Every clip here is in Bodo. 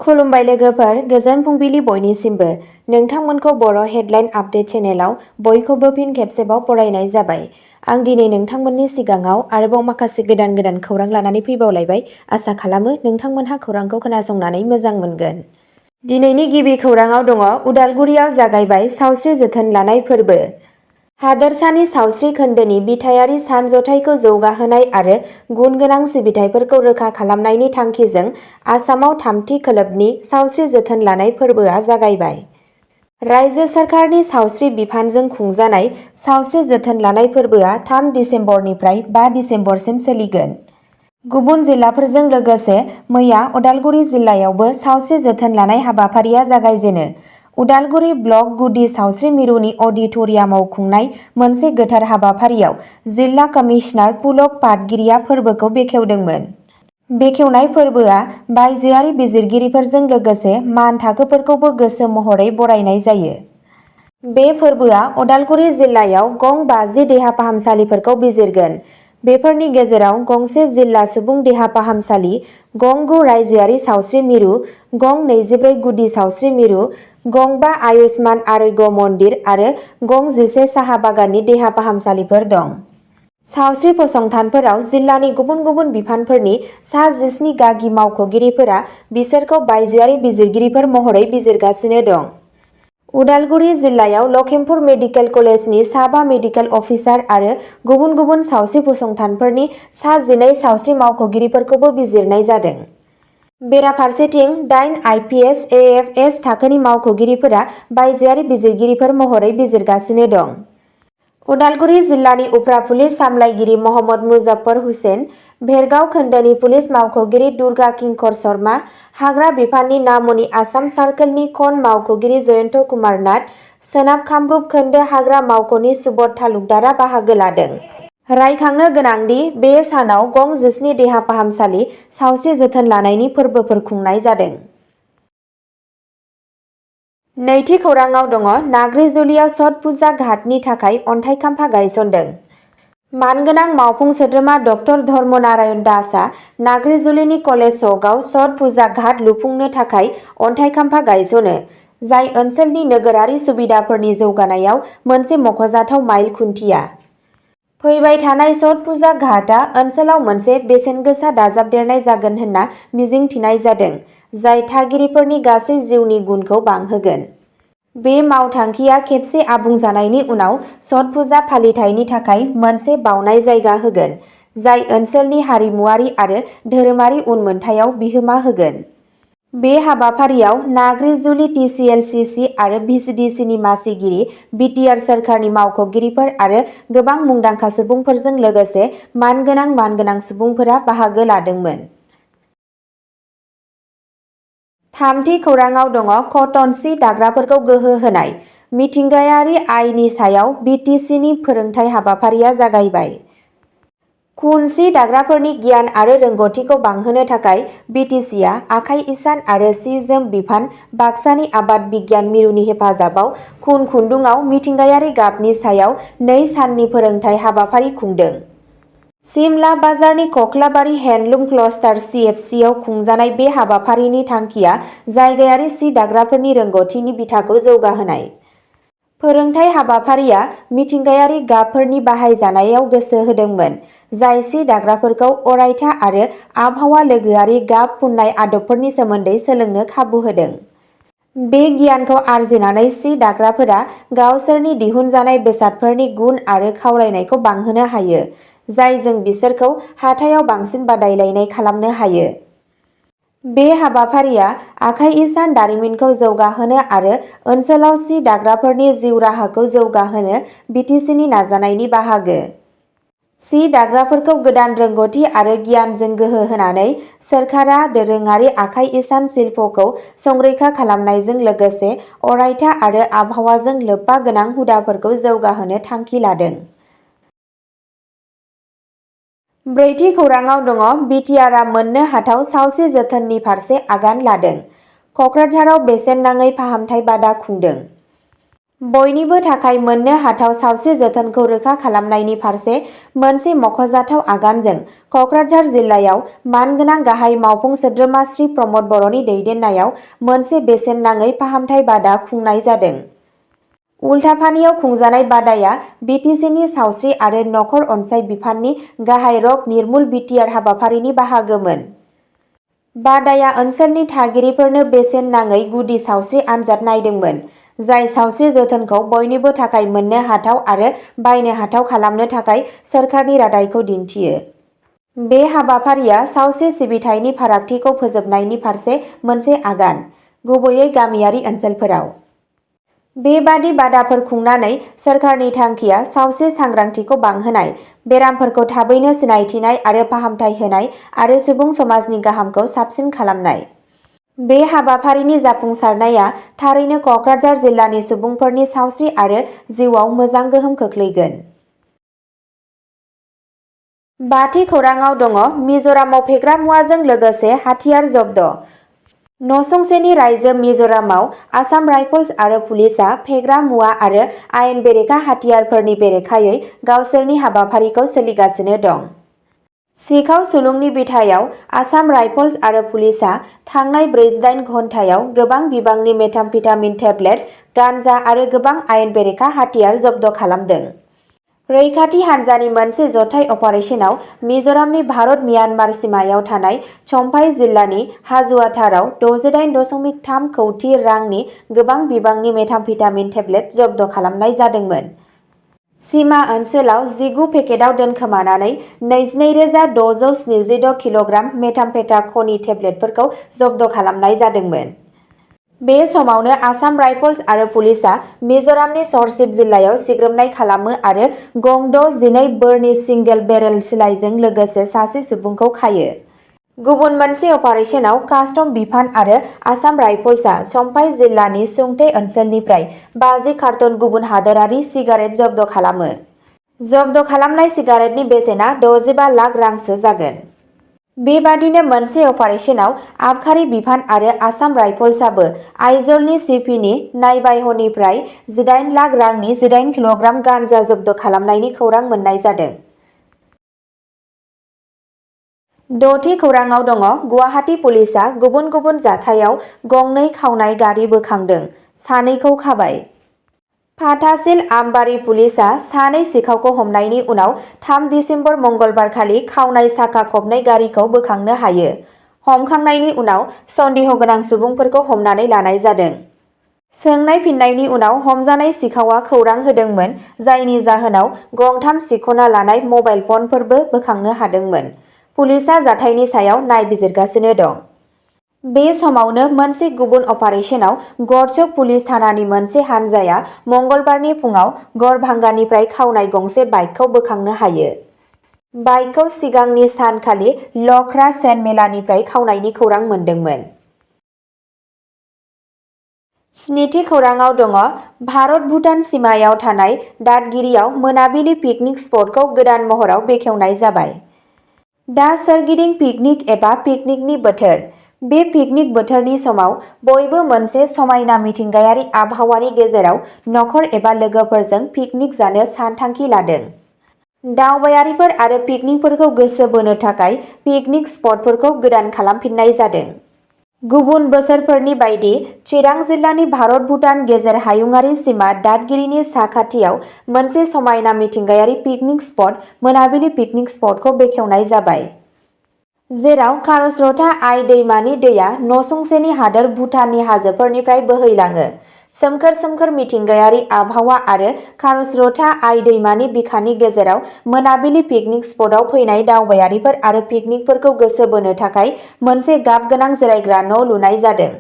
खुलुमबाय लोगोफोर, गोजोन फुंबिलि बयनिसिमबो। नोंथांमोनखौ बर' हेडलाइन आपडेट चेनेलाव बयखौबो फिन खेबसेबाव बरायनाय जाबाय। आं दिनै नोंथांमोननि सिगाङाव आरोबाव माखासे गोदान खौरां लानानै फैबावलायबाय। आसा खालामो नोंथांमोनहा खौरांखौ खोनासंनानै मोजां मोनगोन। दिनैनि गिबि खौराङाव दङ उदालगुरियाव जागायबाय सावस्रि जोथोन लानाय फोरबो। हादोरसानि सावस्रि खोन्दोनि बिथायारि सानज'थाइखौ जौगाहोनाय आरो गुन गोनां सिबिथाइफोरखौ रोखा खालामनायनि थांखिजों आसामाव थामथि खोलोबनि सावस्रि जोथोन लानाय फोरबोआ जागायबाय। रायजो सोरखारनि सावस्रि बिफानजों खुंजानाय सावस्रि जोथोन लानाय फोरबोआ 3 दिसेम्बरनिफ्राय 5 दिसेम्बरसिम सोलिगोन। गुबुन जिल्लाफोरजों लोगोसे मैया उदालगुरि जिल्लायावबो सावस्रि जोथोन लानाय हाबाफारिया जागायजेनो। उदालगुरि ब्लक गुदि सावस्रि मिरुनि अडिट'रियामाव खुंनाय मोनसे गोथार हाबाफारियाव जिल्ला कमिसनार पुलक पाटगिरिया फोरबोखौ बेखेवदोंमोन। बेखेवनाय फोरबोआ बायजोआरि बिजिरगिरिफोरजों लोगोसे मान थाखोफोरखौबो गोसो महरै बरायनाय जायो। बे फोरबोआ उदालगुरि जिल्लायाव गं 50 देहा फाहामसालिफोरखौ बिजिरगोन। बेफोरनि गेजेराव गंसे जिल्ला सुबुं देहा फाहामसालि, गं 9 रायजोआरि सावस्रि मिरु, गं 24 गुदि सावस्रि मिरु, गं 5 आयुष्मान आरोग्य मन्दिर आरो गं 11 साहा बागाननि देहा फाहामसालिफोर दं। सावस्रि फसंथानफोराव जिल्लानि गुबुन गुबुन बिफानफोरनि सा 17 गागि मावख'गिरिफोरा बिसोरखौ बायजोआरि बिजिरगिरिफोर महरै बिजिरगासिनो दं। उदालगुरि जिल्लायाव लखिमपुर मेडिकेल कलेजनि साबा मेडिकेल अफिसार आरो गुबुन गुबुन सावस्रि फसंथानफोरनि सा 12 सावस्रि मावख'गिरिफोरखौबो बिजिरनाय जादों। बेराफारसेथिं 8 आइपिएस एएफएस थाखोनि मावख'गिरिफोरा बायजोआरि बिजिरगिरिफोर महरै बिजिरगासिनो दं। उदालगुरि जिल्लानि उफ्रा पुलिस सामलायगिरि महम्मद मुजफ्फर हुसेन, भेरगाव खोन्दोनि पुलिस मावख'गिरि दुर्गा किंकर शर्मा, हाग्रा बिफाननि नामनि आसाम सार्कोलनि खन मावख'गिरि जयन्त कुमार नाथ, सोनाब कामरुप खोन्दो हाग्रा मावख'नि सुबोध तालुकदारआ बाहागो लादों। रायखांनो गोनांदि बे सानाव गं 17 देहा फाहामसालि सावस्रि जोथोन लानायनि फोरबोफोर खुंनाय जादों। नैथि खौराङाव दङ नाग्रिजुलियाव छठ पुजा घाटनि थाखाय अन्थाइ खाम्फा गायसनदों। मानगोनां मावफुं सोद्रोमा डक्टर धर्म नारायण दासआ नाग्रिजुलिनि कलेज चौकआव छठ पुजा घाट लुफुंनो थाखाय अन्थाइ खाम्फा गायसनो, जाय ओनसोलनि नोगोरारि सुबिदाफोरनि जौगानायाव मोनसे मख'जाथाव माइल खुन्थिया। फैबाय थानाय छठ पुजा घाटआ ओनसोलाव मोनसे बेसेनगोसा दाजाबदेरनाय जागोन होनना मिजिंथिनाय जादों, जाय थागिरिफोरनि गासै जिउनि गुनखौ बांहोगोन। बे मावथांखिया खेबसे आबुं जानायनि उनाव छठ पुजा फालिथायनि थाखाय मोनसे बावनाय जायगा होगोन, जाय ओनसोलनि हारिमुआरि आरो धोरोमारि उनमोनथायाव बिहोमा होगोन। बे हाबाफारियाव नाग्रिजुलि टिसिएलसिसि आरो भिसिडिसिनि मासिगिरि, बिटिआर सोरखारनि मावख'गिरिफोर आरो गोबां मुंदांखा सुबुंफोरजों लोगोसे मानगोनां सुबुंफोरा बाहागो लादोंमोन। थामथि खौराङाव दङ कटन सि दाग्राफोरखौ गोहो होनाय, मिथिंगायारि आयनि सायाव बिटिसिनि फोरोंथाय हाबाफारिया जागायबाय। खुन सि दाग्राफोरनि गियान आरो रोंग'थिखौ बांहोनो थाखाय बिटिसिआ आखाइ इसान आरो सि जोम बिफान, बाक्सानि आबाद बिगियान मिरुनि हेफाजाबाव खुन खुन्दुङाव मिथिंगायारि गाबनि सायाव 2 साननि फोरोंथाय हाबाफारि खुंदों। सिमला बाजारनि कक्लाबारि हेन्डलुम क्लास्टार सिएफसिआव खुंजानाय बे हाबाफारिनि थांखिया जायगायारि सि दाग्राफोरनि रोंग'थिनि बिथाखौ जौगाहोनाय। फोरोंथाय हाबाफारिया मिथिंगायारि गाबफोरनि बाहायजानायाव गोसो होदोंमोन, जाय सि दाग्राफोरखौ अरायथा आरो आबहावा लोगोआरि गाब फुननाय आदबफोरनि सोमोन्दै सोलोंनो खाबु होदों। बे गियानखौ आरजिनानै सि दाग्राफोरा गावसोरनि दिहुनजानाय बेसादफोरनि गुन आरो खावलायनायखौ बांहोनो हायो, जायजों बिसोरखौ हाथायाव बांसिन बादायलायनाय खालामनो हायो। बे हाबाफारिया आखाइ इसान दारिमिनखौ जौगाहोनो आरो ओनसोलाव सि दाग्राफोरनि जिउ राहाखौ जौगाहोनो बिटिसिनि नाजानायनि बाहागो। सि दाग्राफोरखौ गोदान रोंग'थि आरो गियानजों गोहो होनानै सोरखारा दोरोङारि आखाइ इसान शिल्पखौ संरैखा खालामनायजों लोगोसे अरायथा आरो आबहावाजों लोब्बा गोनां हुदाफोरखौ जौगाहोनो थांखि लादों। ब्रैथि खौराङाव दङ बिटिआरआ मोननो हाथाव सावस्रि जोथोननि फारसे आगान लादों। कक्राझाराव बेसेन नाङै फाहामथाय बादा खुंदों। बयनिबो थाखाय मोननो हाथाव सावस्रि जोथोनखौ रोखा खालामनायनि फारसे मोनसे मख'जाथाव आगानजों क'क्राझार जिल्लायाव मानगोनां गाहाय मावफुं सोद्रोमा श्री प्रमद बर'नि दैदेननायाव मोनसे बेसेन नाङै फाहामथाय बादा खुंनाय जादों। उल्थापानियाव खुंजानाय बादाया BTCनि सावस्रि आरो नखर अनसाइ बिफाननि गाहाय रग निर्मुल बिटिआर हाबाफारिनि बाहागोमोन। बादाया ओनसोलनि थागिरिफोरनो बेसेन नाङै गुदि सावस्रि आनजाद नायदोंमोन, जाय सावस्रि जोथोनखौ बयनिबो थाखाय मोननो हाथाव आरो बायनो हाथाव खालामनो थाखाय सोरखारनि रादायखौ दिन्थियो। बे हाबाफारिया सावस्रि सिबिथायनि फारागथिखौ फोजोबनायनि फारसे मोनसे आगान, गुबैयै गामियारि ओनसोलफोराव। बेबादि बादाफोर खुंनानै सोरखारनि थांखिया सावस्रि सांग्रांथिखौ बांहोनाय, बेरामफोरखौ थाबैनो सिनायथिनाय आरो फाहामथाय होनाय आरो सुबुं समाजनि गाहामखौ साबसिन खालामनाय। बे हाबाफारिनि जाफुंसारनाया थारैनो क'क्राझार जिल्लानि सुबुंफोरनि सावस्रि आरो जिउआव मोजां गोहोम खोख्लैगोन। बाथि खौराङाव दङ मिज'रामाव फेग्रा मुवाजों लोगोसे हाथियार जब्द'। नसुंसेनि रायजो मिज'रामाव आसाम राइफल्स आरो पुलिसआ फेग्रा मुवा आरो आयेन बेरेखा हाथियारफोरनि बेरेखायै गावसोरनि हाबाफारिखौ सोलिगासिनो दं। सिखाव सुलुंनि बिथायाव आसाम राइफल्स आरो पुलिसआ थांनाय 48 घन्टायाव गोबां बिबांनि मेथामफेटामिन टेब्लेट, गान्जा आरो गोबां आयेन बेरेखा हाथियार जब्द' खालामदों। रैखाथि हान्जानि मोनसे जथाय अपारेसनाव मिज'रामनि भारत-म्यानमार सिमायाव थानाय चम्फाइ जिल्लानि हाज'वाथाराव 68.3 कौटि रांनि गोबां बिबांनि मेथामफेटामिन टेब्लेट जब्द' खालामनाय जादोंमोन। सिमा ओनसोलाव 19 पेकेटआव दोनखोमानानै 22,676 किल'ग्राम मेथामफेटाख'नि टेब्लेटफोरखौ जब्द' खालामनाय जादोंमोन। बे समावनो आसाम राइफल्स आरो पुलिसआ मिज'रामनि सरसिप जिल्लायाव सिग्रोमनाय खालामो आरो गं 12 बोरनि सिंगेल बेरेल सिलाइजों लोगोसे सासे सुबुंखौ खायो। गुबुन मोनसे अपारेसनाव कास्टम बिफान आरो आसाम राइफल्सआ चम्फाइ जिल्लानि सुंथे ओनसोलनिफ्राय 50 कार्टन गुबुन हादोरारि सिगारेट जब्द' खालामो। जब्द' खालामनाय सिगारेटनि बेसेना 65 लाख रांसो जागोन। बेबादिनो मोनसे अपारेसनाव आबखारि बिफान आरो आसाम राइफल्सआबो आइजलनि सिपिनि नायबायहनिफ्राय 18 लाख रांनि 18 किल'ग्राम गान्जा जब्द' खालामनायनि खौरां मोन्नाय जादों। द'थि खौराङाव दङ गुवाहाटी पुलिसआ गुबुन गुबुन जाथायाव गंनै खावनाय गारि बोखांदों, सानैखौ खाबाय। फाथासिल आमबारि पुलिसआ सानै सिखावखौ हमनायनि उनाव 3 दिसेम्बर मंगलबारखालि खावनाय साखा खबनै गारिखौ बोखांनो हायो। हमखांनायनि उनाव सन्देहगोनां सुबुंफोरखौ हमनानै लानाय जादों। सोंनाय फिननायनि उनाव हमजानाय सिखावआ खौरां होदोंमोन, जायनि जाहोनाव गंथाम सिख'ना लानाय मबाइल फनफोरबो बोखांनो हादोंमोन। पुलिसआ जाथायनि सायाव नायबिजिरगासिनो दं। बे समावनो मोनसे गुबुन अपारेसनाव गड़चक पुलिस थानानि मोनसे हानजाया मंगलबारनि फुङाव गड़भांगानिफ्राय खावनाय गंसे बाइकखौ बोखांनो हायो। बाइकखौ सिगांनि सानखालि लख्रा सेन मेलानिफ्राय खावनायनि खौरां मोन्दोंमोन। स्निथि खौराङाव दङ भारत-भुटान सिमायाव थानाय दादगिरियाव मोनाबिलि पिकनिक स्पटखौ गोदान महराव बेखेवनाय जाबाय। दा सोरगिदिं पिकनिक एबा पिकनिकनि बोथोर। बे पिकनिक बोथोरनि समाव बयबो मोनसे समायना मिथिंगायारि आबहावानि गेजेराव नखर एबा लोगोफोरजों पिकनिक जानो सानथांखि लादों। दावबायारिफोर आरो पिकनिकफोरखौ गोसो बोनो थाखाय पिकनिक स्पटफोरखौ गोदान खालामफिननाय जादों। गुबुन बोसोरफोरनि बायदि चिरां जिल्लानि भारत-भुटान गेजेर हायुंआरि सिमा दादगिरिनि साखाथियाव मोनसे समायना मिथिंगायारि पिकनिक स्पट मोनाबिलि पिकनिक स्पटखौ बेखेवनाय जाबाय। जेराव खारस्रोता आइ दैमानि दैया नसुंसेनि हादोर भुटाननि हाजोफोरनिफ्राय बोहैलाङो। सोमखोर सोमखोर मिथिंगायारि आबहावा आरो खारस्रोता आइ दैमानि बिखानि गेजेराव मोनाबिलि पिकनिक स्पटआव फैनाय दावबायारिफोर आरो पिकनिकफोरखौ गोसो बोनो थाखाय मोनसे गाब गोनां जिरायग्रा न' लुनाय जादों।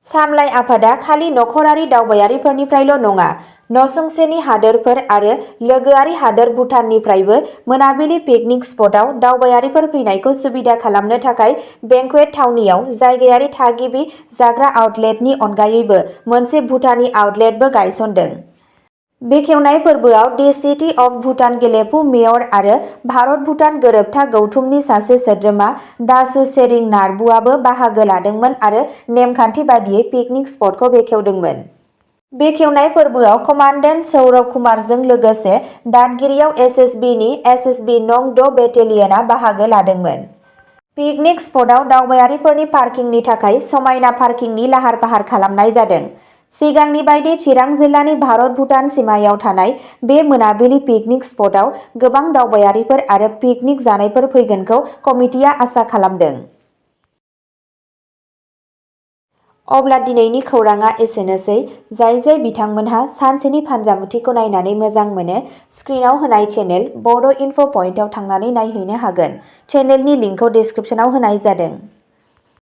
सामलाय आफादा खालि नखरारि दावबायारिफोरनिफ्रायल' नङा, नसुंसेनि हादोरफोर आरो लोगोआरि हादोर भुटाननिफ्रायबो मोनाबिलि पिकनिक स्पटआव दावबायारिफोर फैनायखौ सुबिदा खालामनो थाखाय बेंकुवेट थावनियाव जायगायारि थागिबि जाग्रा आउटलेटनि अनगायैबो मोनसे भुटानी आउटलेटबो गायसनदों। बेखेवनाय फोरबोआव the city of Bhutan Gelephu mayor आरो भारत-भुटान गोरोबथा गौथुमनि सासे सोद्रोमा दासु सेरिं नार्बुआबो बाहागो लादोंमोन आरो नेमखान्थि बादियै पिकनिक स्पटखौ बेखेवदोंमोन। बेखेवनाय फोरबोआव कमान्डेन्ट सौरभ कुमारजों लोगोसे दादगिरियाव एसएसबिनि एसएसबि नं 6 बेटेलियनआ बाहागो लादोंमोन। पिकनिक स्पटआव दावबायारिफोरनि पार्किंनि थाखाय समायना पार्किंनि लाहार-फाहार खालामनाय जादों। सिगांनि बायदि चिरां जिल्लानि भारत-भुटान सिमायाव थानाय बे मोनाबिलि पिकनिक स्पटआव गोबां दावबायारिफोर आरो पिकनिक जानायफोर फैगोनखौ कमिटिआ आसा खालामदों। अब्ला दिनैनि खौरांआ एसेनोसै। जाय बिथांमोनहा सानसेनि फानजामुथिखौ नायनानै मोजां मोनो, स्क्रिनआव होनाय चेनेल बड' इनफ' पइन्टआव थांनानै नायहैनो हागोन। चेनेलनि लिंकखौ डिस्क्रिप्शनाव होनाय जादों।